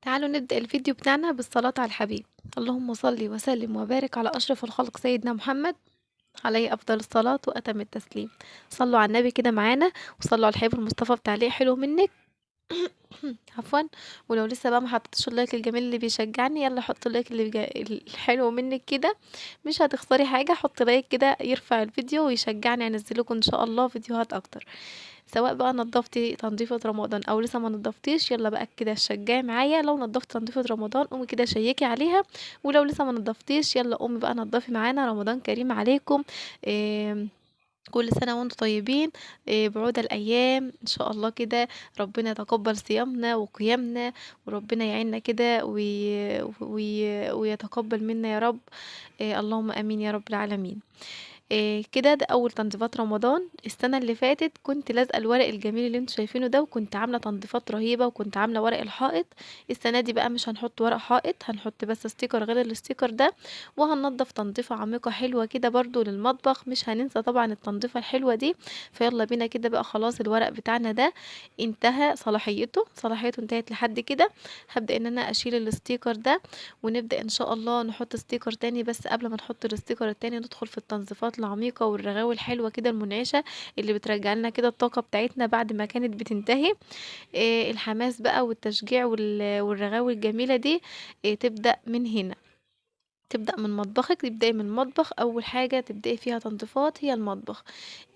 تعالوا نبدأ الفيديو بتاعنا بالصلاة على الحبيب. اللهم صل وسلم وبارك على أشرف الخلق سيدنا محمد، عليه أفضل الصلاة وأتم التسليم. صلوا على النبي كده معانا، وصلوا على الحبيب المصطفى بتعليق حلو منك. عفوا. ولو لسه بقى ما حطيتش ال like الجميل اللي بيشجعني، يلا حط ال like اللي الحلو منك كده، مش هتخسري حاجة. حط like كده يرفع الفيديو ويشجعني انزل لكم ان شاء الله فيديوهات اكتر. سواء بقى نظفتي تنظيفة رمضان او لسه ما نظفتيش، يلا بقى كده شجعي معايا. لو نظفت تنظيفة رمضان قومي كده شيكي عليها، ولو لسه ما نظفتيش يلا قومي بقى نظفي معانا. رمضان كريم عليكم، كل سنة وانتم طيبين. بعود الأيام إن شاء الله كده ربنا يتقبل صيامنا وقيامنا، وربنا يعيننا كده ويتقبل منا يا رب. اللهم آمين يا رب العالمين. كده ده أول تنظيفات رمضان. السنة اللي فاتت كنت لازقة الورق الجميل اللي انتوا شايفينه ده، وكنت عاملة تنظيفات رهيبة، وكنت عاملة ورق الحائط. السنة دي بقى مش هنحط ورق حائط، هنحط بس sticker غير ال sticker ده، وهننضف تنظيفة عميقة حلوة كده برضو للمطبخ. مش هننسى طبعا التنظيفة الحلوة دي. فيلا بينا كده بقى، خلاص الورق بتاعنا ده انتهى صلاحيته، صلاحيته انتهت لحد كده. هبدأ ان انا اشيل ال sticker ده، ونبدأ ان شاء الله نحط sticker تاني. بس قبل ما نحط ال sticker التاني ندخل في التنظيفات العميقة والرغاوي الحلوة كده المنعشة اللي بترجع لنا كده الطاقة بتاعتنا بعد ما كانت بتنتهي. الحماس بقى والتشجيع والرغاوي الجميلة دي، تبدأ من هنا، تبدأ من مطبخك. تبدأي من المطبخ، أول حاجة تبدأي فيها تنظيفات هي المطبخ.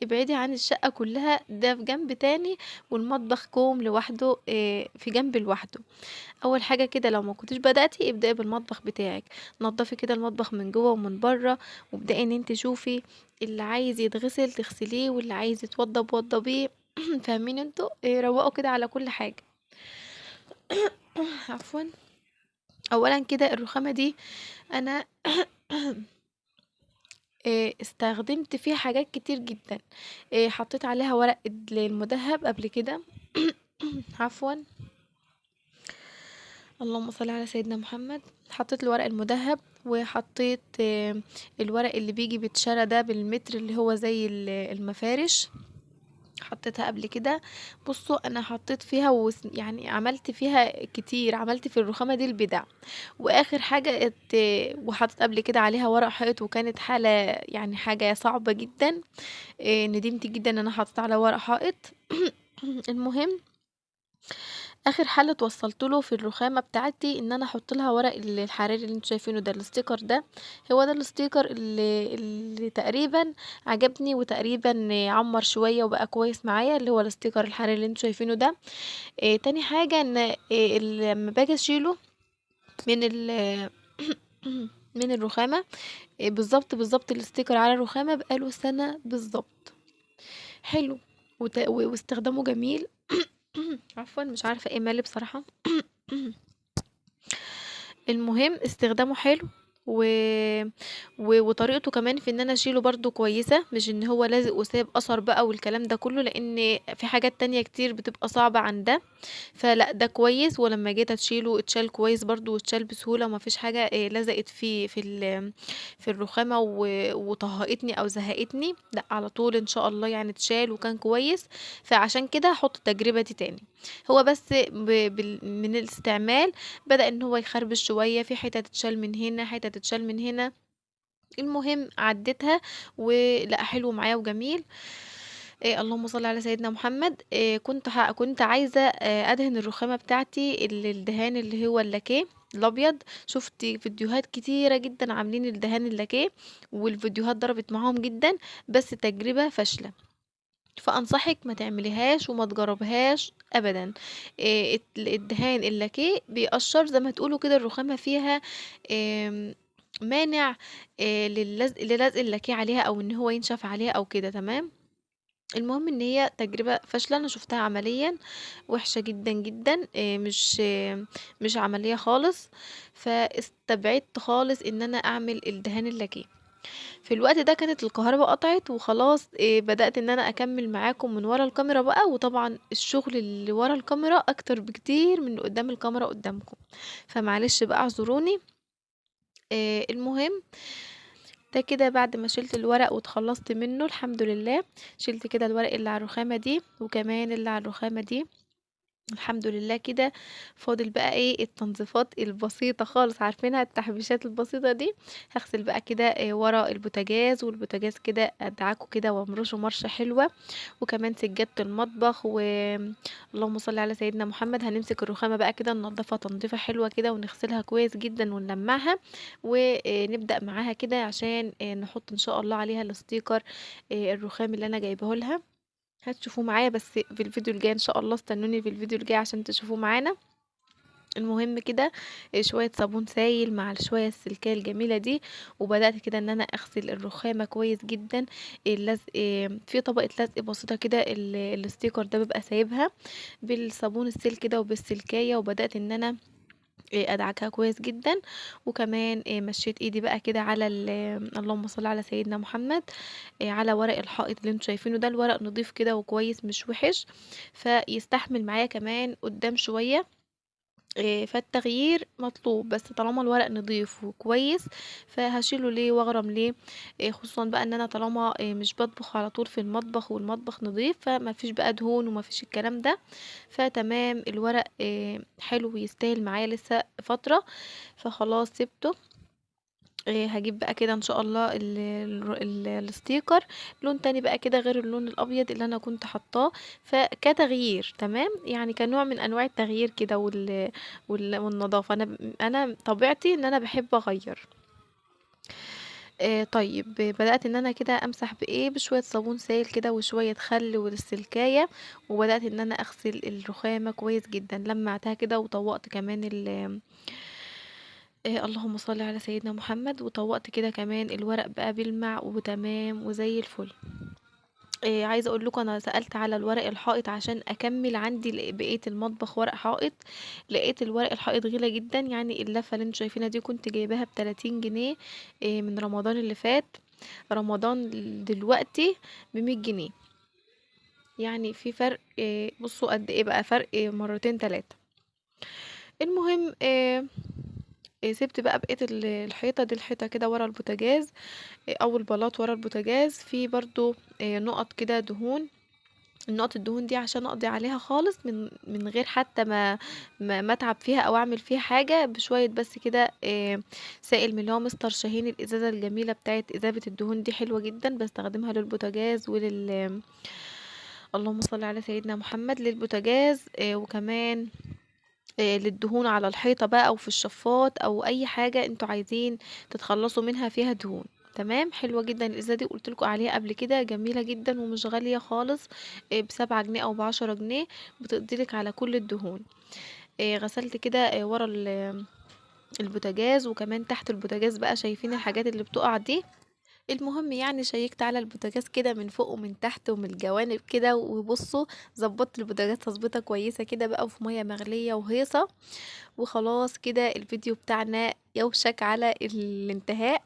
ابعدي عن الشقة كلها، ده في جنب تاني، والمطبخ كوم لوحده، في جنب لوحده. أول حاجة كده لو ما كنتيش بدأتي ابدأي بالمطبخ بتاعك، نظفي كده المطبخ من جوه ومن بره، وابدأي ان انت تشوفي اللي عايز يتغسل تغسليه، واللي عايز يتوضب وضبيه. فاهمين انتوا؟ روقوا كده على كل حاجة. عفوا. اولا كده الرخامة دي انا استخدمت فيها حاجات كتير جدا. حطيت عليها ورق المذهب قبل كده. عفوا. اللهم صل على سيدنا محمد. حطيت الورق المذهب، وحطيت الورق اللي بيجي بيتشرى ده بالمتر اللي هو زي المفارش، حطيتها قبل كده. بصوا انا حطيت فيها يعني عملت فيها كتير، عملت في الرخامة دي البدع. واخر حاجة وحطيت قبل كده عليها ورق حائط، وكانت حالة يعني حاجة صعبة جدا. ندمت جدا ان انا حطيت على ورق حائط. المهم اخر حل اتوصلت له في الرخامه بتاعتي ان انا احط لها ورق الحراري اللي انتوا شايفينه ده، ال sticker ده. هو ده ال sticker اللي تقريبا عجبني وتقريبا عمر شويه وبقى كويس معايا، اللي هو ال sticker الحراري اللي انتوا شايفينه ده. تاني حاجه ان لما باجي اشيله من الرخامه، بالظبط بالظبط ال sticker على الرخامه بقاله سنه بالظبط. حلو واستخدامه جميل. عفوا مش عارفه ايه مالي بصراحه. المهم استخدامه حلو وطريقته كمان في ان انا اشيله برضو كويسه، مش ان هو لازق وساب اثر بقى والكلام ده كله، لان في حاجات تانية كتير بتبقى صعبه عن ده. فلا ده كويس، ولما جيت اشيله اتشال كويس برضو، واتشال بسهوله، وما فيش حاجه لزقت فيه في الرخامه وطهقتني او زهقتني، لا على طول ان شاء الله يعني اتشال وكان كويس. فعشان كده هحط التجربه دي تاني. هو بس من الاستعمال بدأ ان هو يخربش شويه، في حته تتشال من هنا، حته تتشال من هنا. المهم عديتها ولا حلو معايا وجميل. اللهم صل على سيدنا محمد. كنت عايزه ادهن الرخامه بتاعتي الدهان اللي هو اللاكيه الابيض. شفت فيديوهات كتيره جدا عاملين الدهان اللاكيه، والفيديوهات ضربت معاهم جدا، بس تجربه فاشله. فانصحك ما تعمليهاش وما تجربهاش ابدا. الدهان اللاكيه بيقشر زي ما تقولوا كده، الرخامه فيها مانع للزق اللاكيه عليها، او ان هو ينشف عليها او كده، تمام. المهم ان هي تجربة فاشلة، انا شفتها عمليا وحشة جدا جدا، مش عملية خالص. فاستبعدت خالص ان انا اعمل الدهان اللاكيه. في الوقت ده كانت الكهرباء قطعت وخلاص. بدأت ان انا اكمل معاكم من ورا الكاميرا بقى، وطبعا الشغل اللي ورا الكاميرا اكتر بكتير من قدام الكاميرا قدامكم، فمعلش بقى اعذروني. المهم ده كده بعد ما شلت الورق وتخلصت منه الحمد لله، شلت كده الورق اللي على الرخامة دي وكمان اللي على الرخامة دي. الحمد لله كده فاضل بقى ايه التنظيفات البسيطة خالص، عارفينها التحبيشات البسيطة دي. هغسل بقى كده ورا البوتاجاز، والبوتاجاز كده ادعكه كده وامرشه مرشة حلوة، وكمان سجادة المطبخ، و اللهم صل على سيدنا محمد. هنمسك الرخامة بقى كده ننضفها تنظيفة حلوة كده، ونغسلها كويس جدا ونلمعها، ونبدأ معاها كده عشان نحط ان شاء الله عليها ال sticker الرخام اللي انا جايبه لها. هتشوفوه معايا بس في الفيديو الجاي ان شاء الله، استنوني في الفيديو الجاي عشان تشوفوه معانا. المهم كده شوية صابون سايل مع شوية السلكية الجميلة دي، وبدأت كده ان انا اغسل الرخامة كويس جدا. اللزق في طبقة لزق بسيطة كده ال sticker ده ببقى سايبها بالصابون السيل كده وبالسلكاية، وبدأت ان انا ادعكها كويس جدا. وكمان مشيت ايدي بقى كده على اللهم صل على سيدنا محمد، على ورق الحائط اللي انتوا شايفينه ده. الورق نضيف كده وكويس مش وحش، فيستحمل معايا كمان قدام شوية، فالتغيير مطلوب، بس طالما الورق نضيف وكويس فهشيله ليه واغرم ليه، خصوصا بقى ان انا طالما مش بطبخ على طول في المطبخ والمطبخ نضيف، فما فيش بقى دهون وما فيش الكلام ده، فتمام الورق حلو ويستاهل معايا لسه فترة، فخلاص سبته. هجيب بقى كده ان شاء الله ال sticker لون تاني بقى كده غير اللون الابيض اللي انا كنت حطاه، فكتغيير تمام، يعني كنوع من انواع التغيير كده والنظافة. انا طبيعتي ان انا بحب اغير. طيب بدأت ان انا كده امسح بايه، بشوية صابون سائل كده وشوية خل والسلكاية، وبدأت ان انا اغسل الرخامة كويس جدا، لمعتها كده وطوقت كمان اللهم صل على سيدنا محمد، وطوقت كده كمان الورق بقى بيلمع وتمام وزي الفل. عايزه اقول لكم انا سألت على الورق الحائط عشان اكمل عندي بقية المطبخ ورق حائط، لقيت الورق الحائط غلا جدا، يعني اللفة اللي انتوا شايفينها دي كنت جايباها ب30 جنيه، من رمضان اللي فات، رمضان دلوقتي ب100 جنيه، يعني في فرق. بصوا قد ايه بقى فرق، مرتين تلاتة. المهم سبت بقى بقية الحيطة دي، الحيطة كده ورا البوتاجاز، او البلاط ورا البوتاجاز، في برضو نقط كده دهون. النقط الدهون دي عشان اقضي عليها خالص من غير حتى ما اتعب فيها او اعمل فيها حاجة، بشوية بس كده سائل من اللي هو مستر شاهين، الازازة الجميلة بتاعت ازازة الدهون دي حلوة جدا، بستخدمها للبوتاجاز ولل اللهم صل على سيدنا محمد، للبوتاجاز، وكمان للدهون على الحيطة بقى او في الشفاط او اي حاجة انتوا عايزين تتخلصوا منها فيها دهون. تمام، حلوة جدا الازازة دي، قلت لكم عليها قبل كده، جميلة جدا ومش غالية خالص، ب7 جنيه او ب10 جنيه، بتقضيلك على كل الدهون. غسلت كده ورا البوتاجاز وكمان تحت البوتاجاز بقى، شايفين الحاجات اللي بتقع دي. المهم شيكت على البوتاجاز كده من فوق ومن تحت ومن الجوانب كده، وبصوا ظبطت البوتاجاز تظبيطه كويسة كده بقى، وفي مية مغليه وهيصه. وخلاص كده الفيديو بتاعنا يوشك على الانتهاء.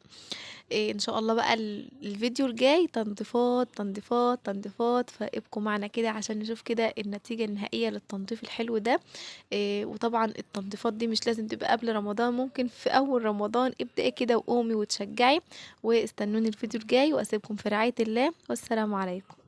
ان شاء الله بقى الفيديو الجاي تنظيفات تنظيفات تنظيفات، فابقوا معنا كده عشان نشوف كده النتيجة النهائية للتنظيف الحلو ده. وطبعا التنظيفات دي مش لازم تبقى قبل رمضان، ممكن في اول رمضان ابدأي كده وقومي وتشجعي. واستنوني الفيديو الجاي، واسيبكم في رعاية الله، والسلام عليكم.